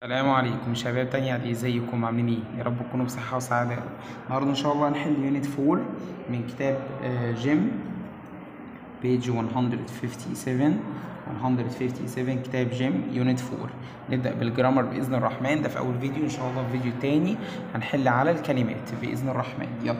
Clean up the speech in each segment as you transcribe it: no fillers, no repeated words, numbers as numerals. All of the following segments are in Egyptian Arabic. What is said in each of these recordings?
السلام عليكم شباب تانية إعدادي، ازيكم؟ عاملين ايه؟ يا رب تكونوا بصحة وسعادة يا رب. النهارده ان شاء الله هنحل unit 4 من كتاب جيم، page 157. 157 كتاب جيم unit 4. نبدأ بال grammar بإذن الرحمن. ده في أول فيديو، إن شاء الله في فيديو تاني هنحل على الكلمات بإذن الرحمن. يلا.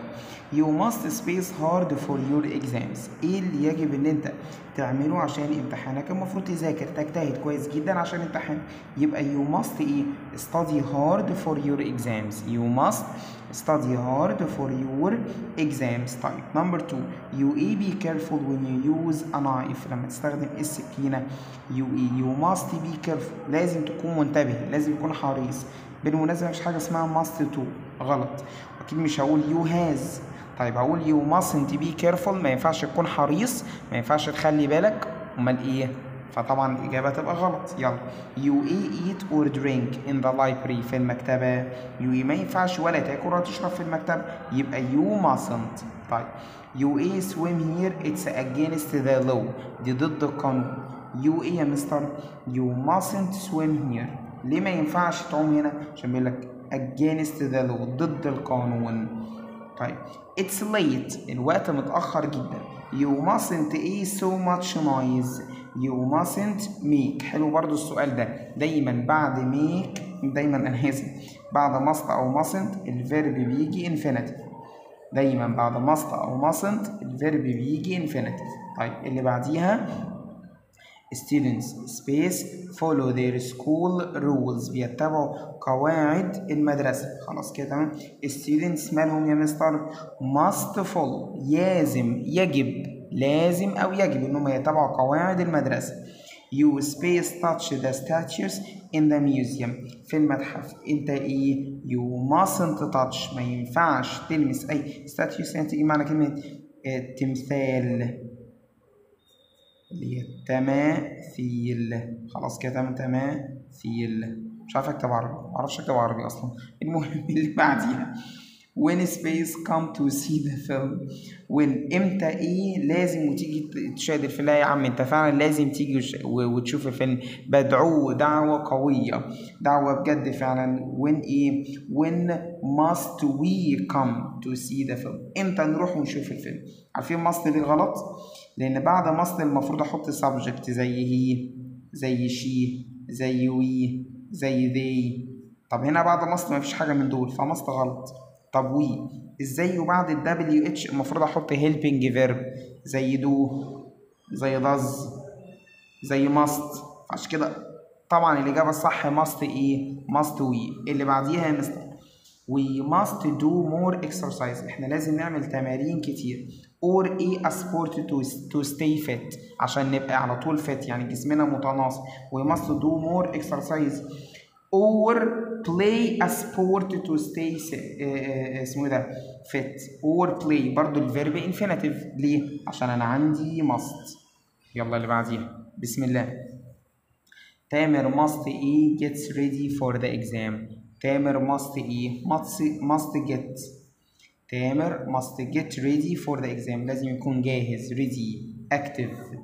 You must space hard for your exams. إيه اللي يجب إن أنت تعمله عشان امتحانك؟ المفروض تذاكر، تجتهد كويس جدا عشان امتحان. يبقى you must إيه؟ study hard for your exams. You must study hard for your exams. طيب number 2، you إيه be careful when you use a knife. لما تستخدم السكينة you إيه؟ you must be careful، لازم تكون منتبه، لازم تكون حريص. بالمناسبة مفيش حاجة اسمها must to، غلط. أكيد مش هقول you has. طيب هقول you mustn't be careful، ما ينفعش تكون حريص، ما ينفعش تخلي بالك، أمال إيه؟ فطبعا الإجابة تبقى غلط. يلا you إيه eat or drink in the library، في المكتبة. you إيه ما ينفعش ولا تاكل ولا تشرب في المكتبة، يبقى you mustn't. طيب you إيه swim here it's against the law، دي ضد القانون. you إيه يا مستر؟ you mustn't swim here. ليه ما ينفعش تعوم هنا؟ عشان بيقول لك against the law، ضد القانون. طيب it's late، الوقت متأخر جدا. you mustn't إيه so much noise. you mustn't make. حلو برضو السؤال ده، دايما بعد make، دايما انا اسف، بعد must او mustn't ال verb بيجي infinitive. دايما بعد must او mustn't ال verb بيجي infinitive. طيب اللي بعديها students space follow their school rules، بيتبعوا قواعد المدرسة. خلاص كده تمام. students مالهم يا مستر؟ must follow، لازم، يجب، لازم أو يجب إنهم يتبعوا قواعد المدرسة. you space touch the statues in the museum، في المتحف. أنت إيه؟ you mustn't touch، ما ينفعش تلمس أي statues. يعني إيه معنى كلمة تمثال؟ اللي هي التماثيل. خلاص كده تمام، تماثيل. مش عارف اكتب عربي، معرفش اكتب عربي اصلا. المهم اللي بعديها when space come to see the film. when امتى ايه لازم وتيجي تشاهد الفيلم؟ لا يا عم انت فعلا لازم تيجي وتشوف الفيلم. بدعوه دعوه قويه، دعوه بجد فعلا. when ايه؟ when must we come to see the film، امتى نروح ونشوف الفيلم؟ عارفين must دي غلط؟ لان بعد must المفروض احط subject زي he، زي she، زي we، زي they. طب هنا بعد must مفيش حاجه من دول، ف must غلط. طب we ازاي؟ وبعد ال WH المفروض احط helping verb زي do، زي does، زي must. عشان كده طبعا الاجابه الصح must ايه؟ must we. اللي بعديها يا مستر we must do more exercise، احنا لازم نعمل تمارين كتير. or ايه a sport to stay fit، عشان نبقى على طول fit، يعني جسمنا متناسق. we must do more exercise or play a sport to stay اسمه ده fit. or play برضو ال verb infinitive، ليه؟ عشان انا عندي must. يلا اللي بعديها بسم الله. تامر must ايه gets ready for the exam. تامر must ايه؟ must get. تامر must get ready for the exam، لازم يكون جاهز، ready، active.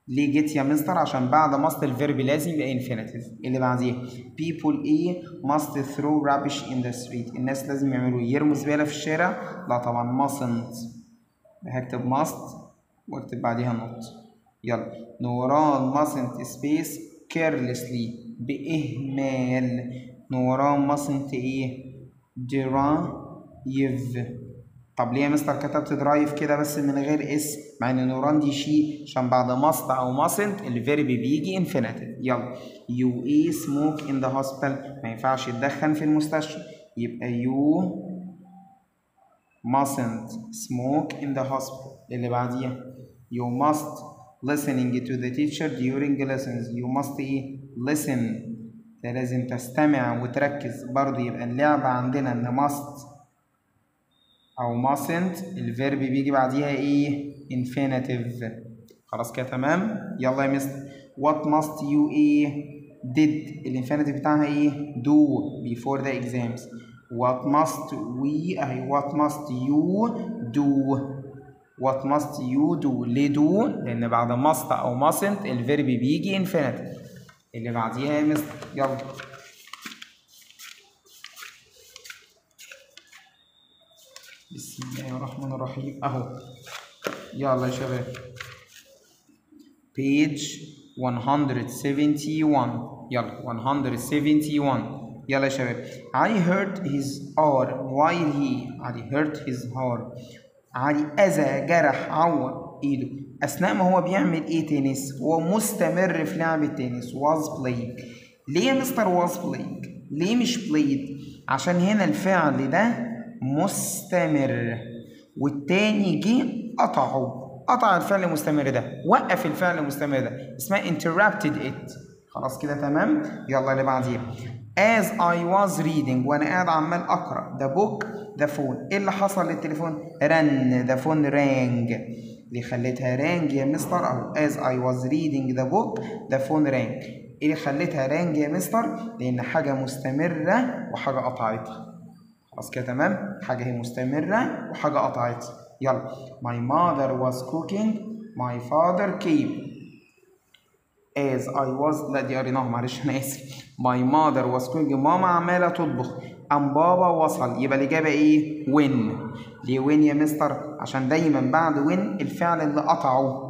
ليه get يا مستر؟ عشان بعد must ال verb لازم يبقى infinitive. اللي بعديها people ايه must throw rubbish in the street، الناس لازم يعملوا يرموا زبالة في الشارع؟ لا طبعا mustn't، هكتب must واكتب بعديها not. يلا نوران mustn't space carelessly، بإهمال. نوران mustn't ايه؟ drive. طب ليه يا مستر كتبت drive كده بس من غير s مع ان نوران دي she؟ عشان بعد must او mustn't ال verb بيجي infinitive. يلا you ايه smoke in the hospital، ما ينفعش تدخن في المستشفى، يبقى you mustn't smoke in the hospital. اللي بعديها you must listening to the teacher during lessons، you must ايه؟ listen، ده لازم تستمع وتركز برضه. يبقى اللعبة عندنا ان must او mustn't ال verb بيجي بعديها ايه؟ infinitive. خلاص كده تمام. يلا يا مستر what must you ايه did، ال infinitive بتاعها ايه؟ do before the exams. what must we اهي what must you do، what must you do. ليه do؟ لان بعد must او mustn't ال verb بيجي infinitive. اللي بعديها يا مستر يلا بسم الله الرحمن الرحيم اهو. يلا يا شباب، page 171. يلا 171. يلا يا شباب. علي hurt his arm while he، علي hurt his arm، علي أذى، جرح، عور إيده أثناء ما هو بيعمل إيه؟ تنس. هو مستمر في لعب التنس. was playing. ليه يا مستر was playing؟ ليه مش played؟ عشان هنا الفعل ده مستمر والتاني جه قطعه، قطع الفعل المستمر ده، وقف الفعل المستمر ده، اسمها interrupted it. خلاص كده تمام. يلا اللي بعديه. as I was reading، وانا قاعد عمال اقرا the book the phone، ايه اللي حصل للتليفون؟ رن. the phone rang. ليه خليتها rang يا مستر؟ اهو as I was reading the book the phone rang. ايه اللي خليتها rang يا مستر؟ لان حاجة مستمرة وحاجه قطعتها. خلاص كده تمام، حاجة هي مستمرة وحاجه قطعتها. يلا my mother was cooking my father came as I was، لا دي قريناها معلش انا اسف. my mother was cooking، ماما عماله تطبخ، قام بابا وصل. يبقى الاجابة ايه؟ when. ليه when يا مستر؟ عشان دايما بعد when الفعل اللي قطعه.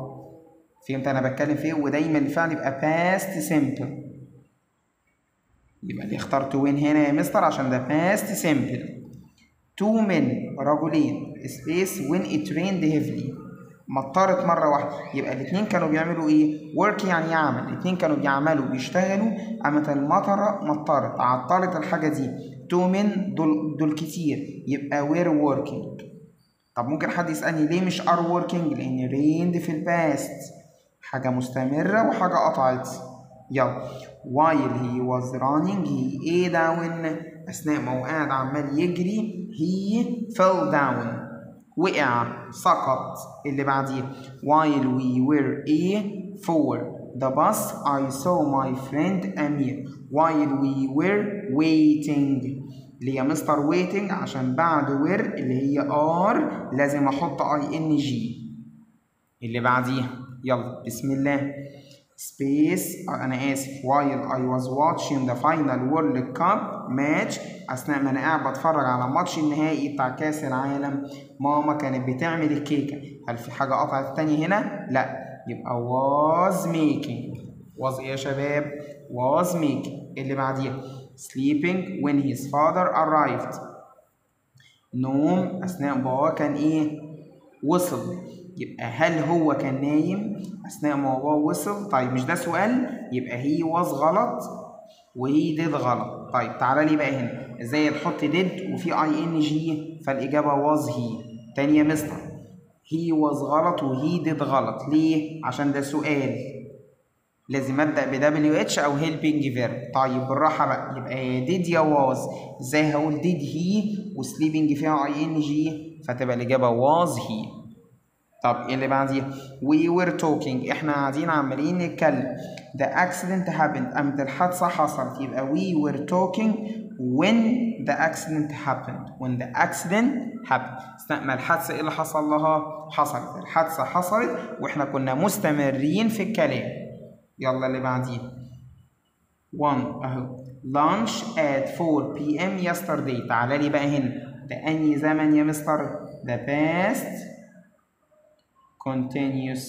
فهمت انا بتكلم في ايه؟ ودايما الفعل يبقى past simple. يبقى ليه اخترت when هنا يا مستر؟ عشان ده past simple. two men، رجلين، space when it rained heavily، مطرت مرة واحدة. يبقى الاتنين كانوا بيعملوا ايه؟ work يعني يعمل. الاتنين كانوا بيعملوا بيشتغلوا، قامت المطرة مطرت، عطلت الحاجة دي. two men دول كتير، يبقى were working. طب ممكن حد يسألني ليه مش are working؟ لأن rained في ال past، حاجة مستمرة وحاجة قطعت. يلا while he was running he ايه down، أثناء ما هو قاعد عمال يجري he fell down، وقع، سقط. اللي بعديه while we were ايه for the bus I saw my friend أمير while we were waiting. ليه يا مستر waiting؟ عشان بعد were اللي هي are لازم احط ing. اللي بعديه يلا بسم الله. space، انا اسف، while I was watching the final World Cup match، اثناء ما انا قاعد بتفرج على ماتش النهائي بتاع كاس العالم، ماما كانت بتعمل الكيكه. هل في حاجة قطعت تاني هنا؟ لا، يبقى was making. was ايه يا شباب؟ was making. اللي بعديها sleeping when his father arrived، نوم اثناء بابا كان ايه؟ وصل. يبقى هل هو كان نايم اثناء ما باباه وصل؟ طيب مش ده سؤال، يبقى he was غلط و he did غلط. طيب تعالى لي بقى هنا، ازاي تحط did وفي ing؟ فالاجابه was he. تاني يا مستر، he was غلط و he did غلط. ليه؟ عشان ده سؤال لازم ابدا ب WH او helping verb. طيب بالراحة بقى، يبقى did يا was. ازاي هقول did he و sleeping فيها ing؟ فتبقى الاجابة was he. طب ايه اللي بعديها؟ we were talking، احنا قاعدين عمالين نتكلم. the accident happened، قامت الحادثة حصلت. يبقى we were talking when the accident happened. when the accident happened، اثناء ما الحادثة ايه اللي حصل لها؟ حصلت الحادثة، حصلت واحنا كنا مستمرين في الكلام. يلا اللي بعديه 1 اهو lunch at 4 p.m. yesterday. تعالى لي بقى هنا، ده انهي زمن يا مستر؟ ده past continuous،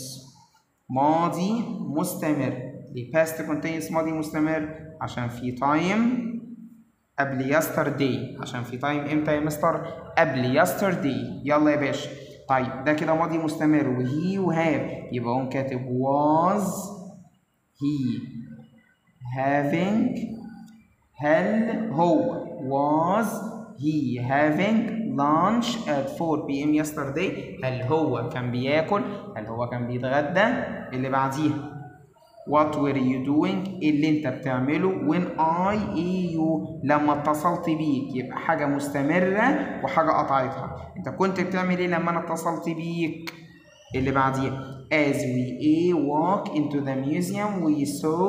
ماضي مستمر. ليه past continuous ماضي مستمر؟ عشان في time قبل yesterday. عشان في time امتى يا مستر؟ قبل yesterday. يلا يا باشا. طيب ده كده ماضي مستمر و he و have، يبقى قوم كاتب was he having، هل هو was he having lunch at 4 p.m. yesterday، هل هو كان بياكل؟ هل هو كان بيتغدى؟ اللي بعديها what were you doing، ايه اللي انت بتعمله when I you، لما اتصلت بيك. يبقى حاجة مستمرة وحاجة قطعتها. انت كنت بتعمل ايه لما انا اتصلت بيك؟ اللي بعديها as we walk into the museum we saw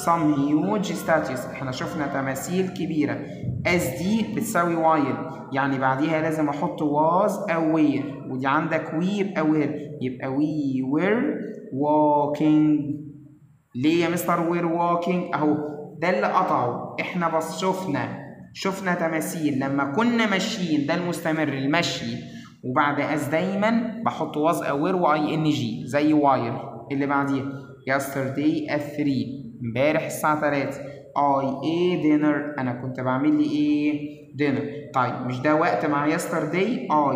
some huge statues، احنا شفنا تماثيل كبيرة. as دي بتساوي while، يعني بعديها لازم احط was او were، ودي عندك we يبقى were، يبقى we were walking. ليه يا مستر were walking؟ اهو ده اللي قطعه، احنا بس شفنا تماثيل لما كنا ماشيين، ده المستمر المشي، وبعد as دايما بحط was او were و ing زي while. اللي بعديها yesterday at 3، امبارح الساعة 3. I ate dinner، أنا كنت بعمل لي إيه؟ dinner. طيب مش ده وقت مع yesterday؟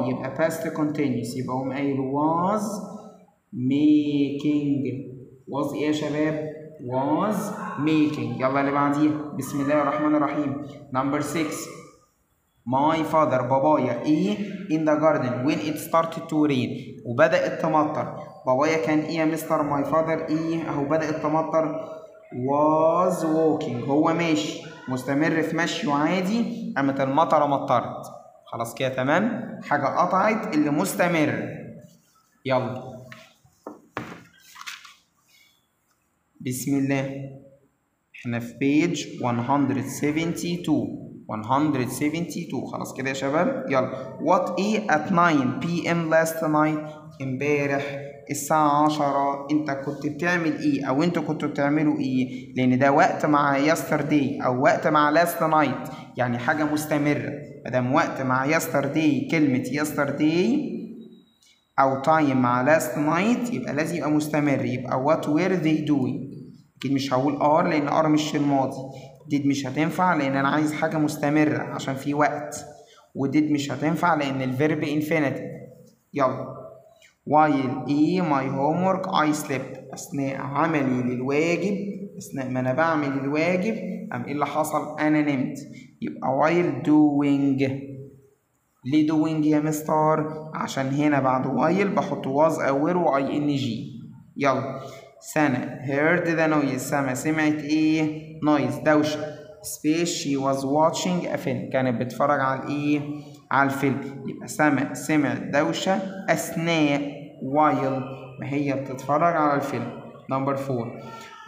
يبقى past continuous، يبقى قوم قايل was making. was إيه يا شباب؟ was making. يلا اللي بعديها، بسم الله الرحمن الرحيم. number 6، my father بابايا ايه in the garden when it started to rain، وبدأت تمطر. بابايا كان ايه يا مستر؟ my father ايه؟ اهو بدأت تمطر، was walking، هو ماشي مستمر في مشيه عادي، قامت المطره مطرت. خلاص كده تمام، حاجة قطعت اللي مستمر. يلا بسم الله، احنا في page 172. 172. خلاص كده يا شباب. يلا what ايه at 9 p.m. last night، امبارح الساعة 10 انت كنت بتعمل ايه او انتوا كنتوا بتعملوا ايه؟ لان ده وقت مع yesterday او وقت مع last night، يعني حاجة مستمرة. مادام وقت مع yesterday، كلمة yesterday او time مع last night، يبقى لازم يبقى مستمر. يبقى what were they doing؟ اكيد مش هقول are لان are مش في الماضي، did مش هتنفع لان انا عايز حاجة مستمرة عشان في وقت، و did مش هتنفع لان ال verb infinitive. يلا while ايه my homework I slept، اثناء عملي للواجب، اثناء ما انا بعمل الواجب قام ايه اللي حصل؟ انا نمت. يبقى while doing. ليه doing يا مستر؟ عشان هنا بعد while بحط was او were و ing. يلا سنة heard the noise، سما سمعت ايه؟ noise دوشة. space she was watching a film، كانت بتتفرج على الايه؟ على الفيلم. يبقى سما سمعت دوشة أثناء while ما هي بتتفرج على الفيلم. number 4،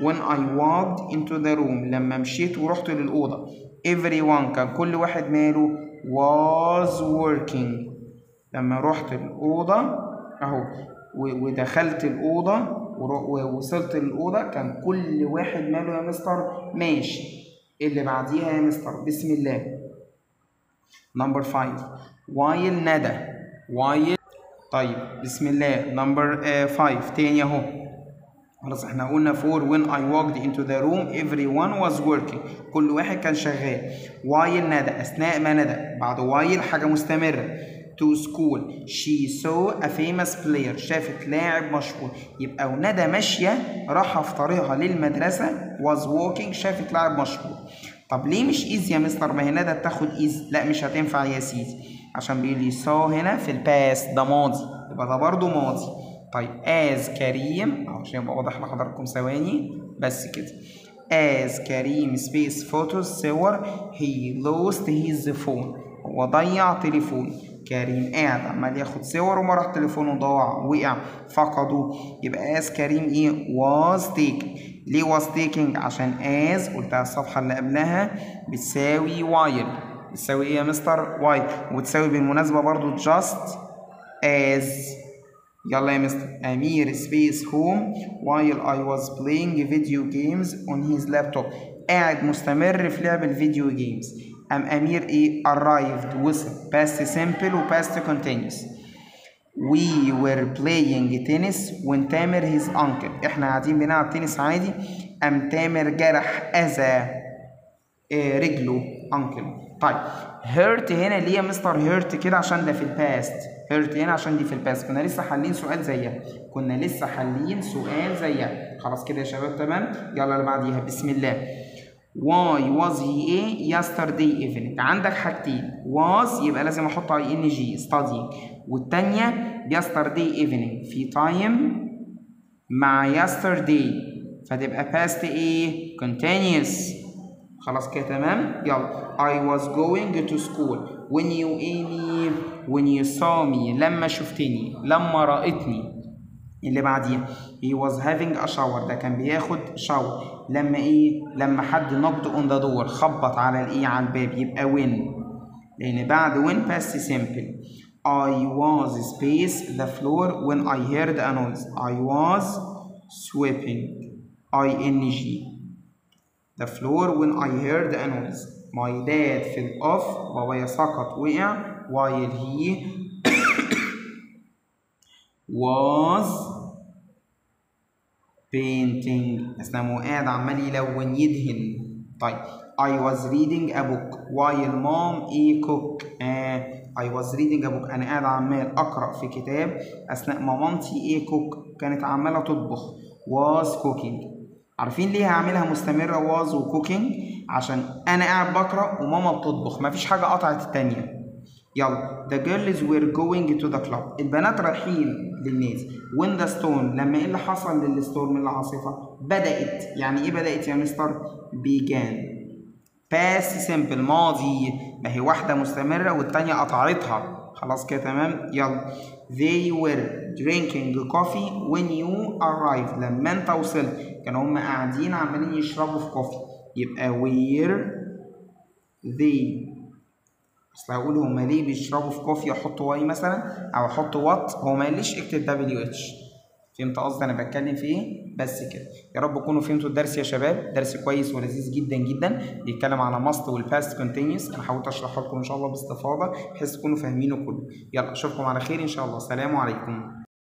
when I walked into the room، لما مشيت ورحت للأوضة، everyone كان كل واحد ماله؟ was working. لما رحت الأوضة أهو ودخلت الأوضة ووصلت للأوضة كان كل واحد ماله يا مستر؟ ماشي. اللي بعديها يا مستر بسم الله number 5، while ندى while. طيب بسم الله number 5 تاني اهو. خلاص احنا قلنا 4 when I walked into the room everyone was working، كل واحد كان شغال. while ندى أثناء ما ندى، بعد while حاجة مستمرة. to school she saw a famous player، شافت لاعب مشهور. يبقى وندى ماشية راحة في طريقها للمدرسة was walking، شافت لاعب مشهور. طب ليه مش is يا مستر؟ ما هي ندى بتاخد is. لا مش هتنفع يا سيدي، عشان بيقول لي saw هنا في ال past ده ماضي، يبقى ده برضه ماضي. طيب as كريم، عشان يبقى واضح لحضراتكم ثواني بس كده. as كريم space photos صور he lost his phone، هو ضيع تليفون. كريم قاعد عمال ياخد صور وما راح تليفونه ضاع وقع فقده. يبقى as كريم ايه؟ was taking. ليه was taking؟ عشان as قلتها الصفحة اللي قبلها بتساوي while، بتساوي ايه يا مستر؟ while، وتساوي بالمناسبة برضو just as. يلا يا مستر أمير space home while I was playing video games on his laptop، قاعد مستمر في لعب ال video games. أم أمير إيه؟ arrived وصل، past simple و past continuous. We were playing tennis when تامر his uncle، إحنا قاعدين بنلعب تنس عادي، أم تامر جرح أذى رجله uncle. طيب hurt هنا ليه يا مستر hurt كده؟ عشان ده في ال past. hurt هنا عشان دي في ال past، كنا لسه حالين سؤال زيها، كنا لسه حالين سؤال زيها. خلاص كده يا شباب تمام. يلا اللي بعديها بسم الله. Why was he ايه yesterday evening؟ عندك حاجتين، was يبقى لازم احط ing studying، والتانية yesterday evening في time مع yesterday فتبقى past ايه؟ continuous. خلاص كده تمام. يلا I was going to school when you ايه when you saw me، لما شفتني، لما رأيتني. اللي بعديها he was having a shower، ده كان بياخد shower لما ايه؟ لما حد knocked on the door، خبط على الايه؟ على الباب. يبقى when، لان بعد when past simple. I was space the floor when I heard a noise. I was sweeping ing the floor when I heard a noise. My dad fell off، بابايا سقط وقع while he was painting، أثناء ما هو قاعد عمال يلون يدهن. طيب I was reading a book while mom a cook. I was reading a book، أنا قاعد عمال أقرأ في كتاب أثناء ما مامتي إيه cook، كانت عمالة تطبخ، was cooking. عارفين ليه هعملها مستمرة was و cooking؟ عشان أنا قاعد بقرأ وماما بتطبخ، مفيش حاجة قطعت التانية. يلا the girls were going to the club، البنات رايحين للنادي. when the storm، لما ايه اللي حصل لل storm العاصفة؟ بدأت. يعني ايه بدأت يا مستر؟ began past simple ماضي، ما هي واحدة مستمرة والتانية قطعتها. خلاص كده تمام. يلا they were drinking coffee when you arrived، لما انت وصلت كانوا هم قاعدين عمالين يشربوا في coffee، يبقى were they. اصل هقول هما ليه بيشربوا في coffee، احط why مثلا او احط what، هو ما قاليش اكتب WH. فهمت قصدي انا بتكلم في ايه؟ بس كده. يا رب تكونوا فهمتوا الدرس يا شباب، درس كويس ولذيذ جدا جدا، بيتكلم على must وال past continuous. انا حاولت اشرحه لكم ان شاء الله باستفاضه بحيث تكونوا فاهمينه كله. يلا اشوفكم على خير ان شاء الله، سلام عليكم.